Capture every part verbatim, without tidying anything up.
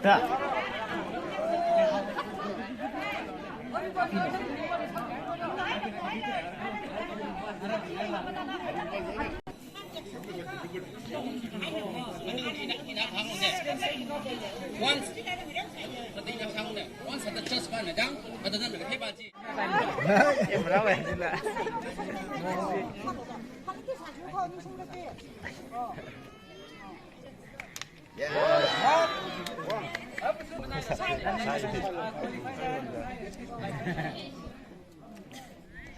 Da. Once, once at the church,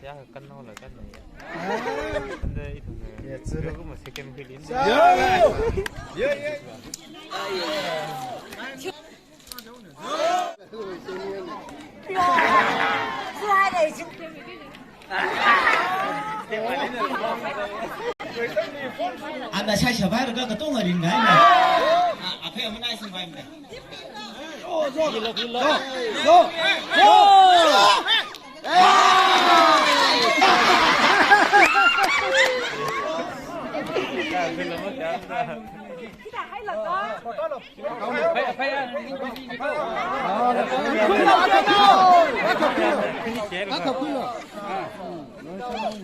Ya, kan nol la kan. Anda itu. Ya, tsuru. Yo kuma second fill in. Ya, ya. Ana shai shabai raga katonga ringai na. A, aphei amanai singbai mna.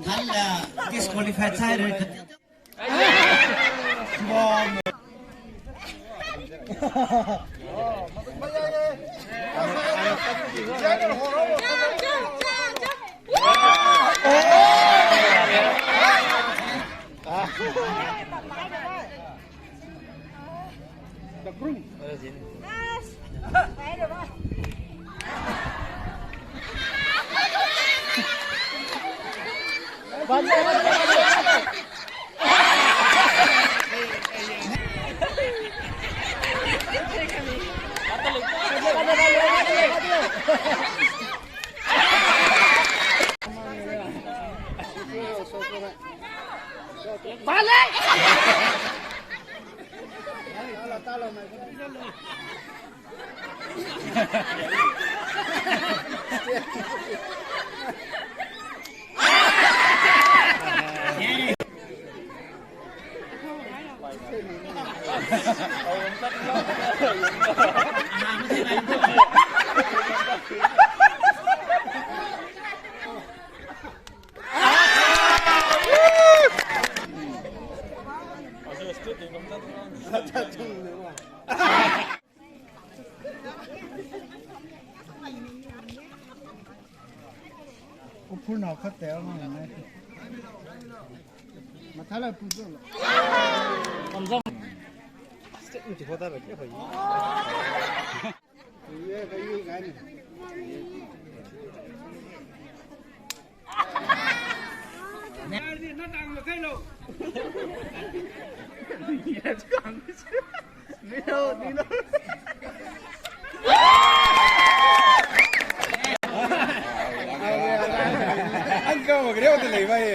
Kala disqualified side. Uphur nao khat te ama ngai. Mathala puzo lo. Kamjam. Step ni hoda ba kya bhai? Ye bhai ye gani. Ang kau magreo de lei bai.